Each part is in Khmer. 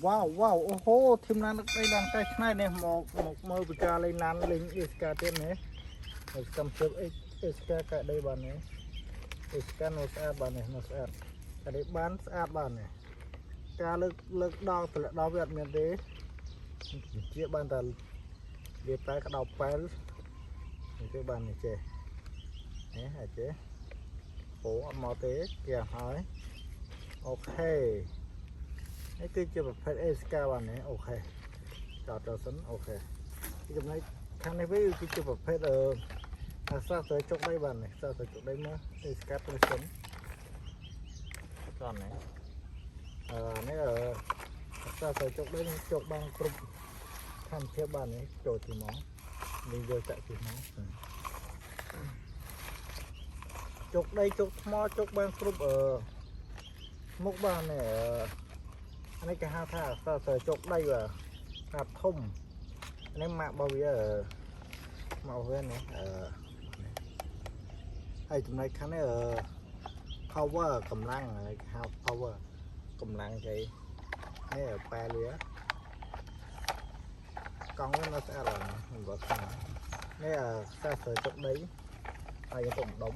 វ៉ាវវ៉ាវអូហូធីមឡានដឹកដីឡានកែច្នៃនេះមកមកមើលពីការលេងឡានលេងអេសកាទៀតនេះហើយសកម្មភាពអេអេសកាកែដីបាននេះអេសកានៅស្អាតបាននេះនៅស្អាតកែដីបានស្អាតបាននេះការលើកលើកដល់តម្លាក់ដល់វាអត់មានទេជាបានតែវាតែក្តោបប៉ែលនេះគេបាននេះចេះនេះអាចចេះអូអត់មកទេគេហើយ OK នេះគឺជាប្រភេទ ASK បាននេះ OK ចតទៅសិន OK ចំណែកខាងនេះវិញគឺជាប្រភេទអឺអាសាទៅចុកដីបាននេះសាទៅចុកដីមក ASK Precision ចន់នេះអឺនេះអឺអាសាទៅចុកដីចុកបានគ្រប់ឋានភាពបាននេះចូលទីមកនេះយកចាក់ទីមកចុកដីចុកថ្មចុកបានគ្រប់អឺមុខបាននេះអឺ អានេះគេហៅថាសើសើជោគដីបាទថាធំនេះម៉ាក់របស់វាមកវានេះអឺហើយចំណែកខាងនេះអឺ power កម្លាំងគេហៅ power កម្លាំងគេនេះប៉ែលវាកង់វានៅស្អាតឡើយមិនបើខាងនេះសើសើជោគដីហើយយកទៅម្ដុំ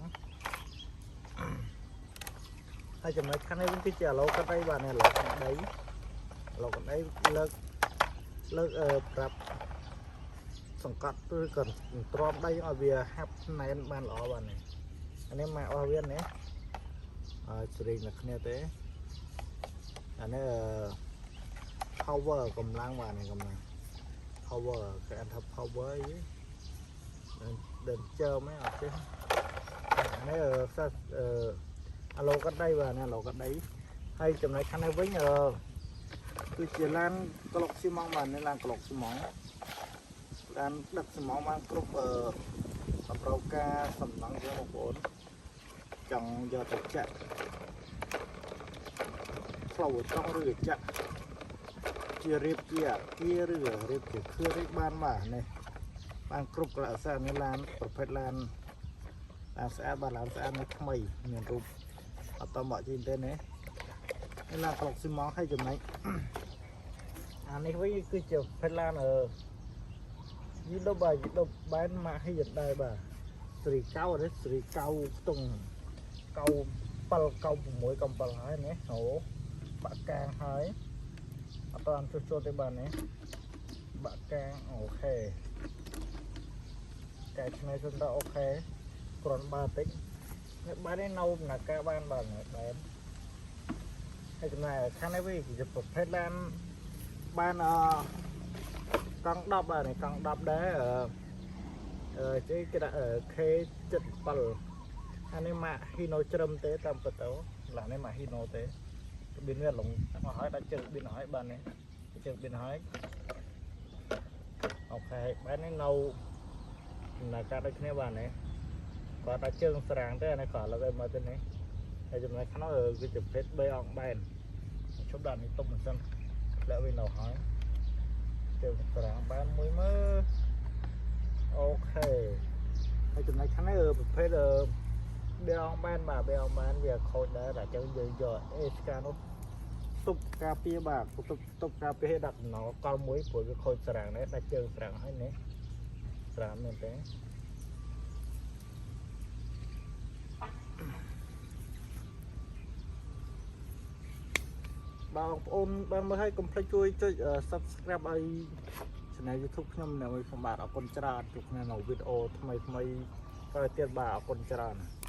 ហើយចំណែកខាងនេះវិញគឺជាអាឡូកាត់ដីបាទនេះអាឡូកាត់ដី លោកកណ្ដីលើកលើកអឺប្រាប់សង្កត់ឬក៏ទ្រាំដីឲ្យវាហាប់ណែនបានល្អបាននេះអានេះម៉ាក់របស់វានេះហើយស្រីនៅគ្នាទេអានេះ power កម្លាំងបាទនេះកម្លាំង power គេអានថា power អីដើមជើមហ្នឹងអត់ចេះអានេះខ្សែអឺអាឡូកាត់ដីបាទនេះអាឡូកាត់ដីហើយចំណែកខាងនេះវិញអឺ គឺជាឡានក្លុកស៊ីម៉ងបាទនេះឡានក្លុកស៊ីម៉ងឡានដឹកស៊ីម៉ងបានគ្រប់អឺតម្រូវការសំណង់យើងបងប្អូនចង់យកទៅចាក់ផ្លូវត្រង់ឬក៏ចាក់ជារៀបជាអាគារឬក៏រៀបជាខឿរៀបបានបាទនេះបានគ្រប់កលៈសៈនេះឡានប្រភេទឡានឡានស្អាតបាទឡានស្អាតនេះថ្មីមានរូបអត់តមកជីទេនេះនេះឡានក្លុកស៊ីម៉ងហើយចំណែក អានេះវិញគឺជាភេទឡានអឺយីដុបបាទយីដុបបែនម៉ាកហ៊ីយដែរបាទស្រីកៅនេះស្រីកៅខ្ទង់កៅ7កៅ6កៅ7ហើយនេះអូបាក់កាងហើយអត់តាន់ជួសជុលទេបាទនេះបាក់កាង OK កែឆ្នៃសិនទៅ OK គ្រាន់បើតិចនេះបែននេះនៅដំណើរការបានបាទបែនហើយចំណែកខាងនេះវិញគឺជាប្រភេទឡាន បានអកង់10បាទនេះកង់10ដែរអឺអឺជិះគេដាក់ K77 អានេះម៉ាក Hino ជ្រឹមទេតាមពិតទៅឡាននេះម៉ាក Hino ទេបៀនវាឡងអស់ហើយដាច់ជើងបៀនហើយបាទនេះជើងបៀនហើយ OK បែបនេះនៅដំណើរការដូចគ្នាបាទនេះគាត់ដាច់ជើងស្រាងទេអានេះគាត់លើកឲ្យមើលទៅនេះហើយចំណែកក្នុងគឺជាភេទ3អង្គបែនជប់ដាក់នេះទុកមិនសិន ធ្លាក់វិញនៅហើយជើងត្រាងបានមួយមើល OK ហើយចំណែកខាងនេះប្រភេទបេអងបានបាទបេអងបានវាខូចដែរតែចឹងយើងយកអេស្កានោះទប់ការពារបាទទប់ទប់ការពារឲ្យដាក់តំណកលមួយព្រោះវាខូចស្រាងដែរដាច់ជើងស្រាងហើយនេះស្រាងមែនទេ បាទបងប្អូនបានមើលហើយកុំភ្លេចជួយចុច Subscribe ឲ្យ Channel YouTube ខ្ញុំនៅមួយខ្ញុំបាទអរគុណច្រើនជួបគ្នានៅវីដេអូថ្មីថ្មីក្រោយទៀតបាទអរគុណច្រើន។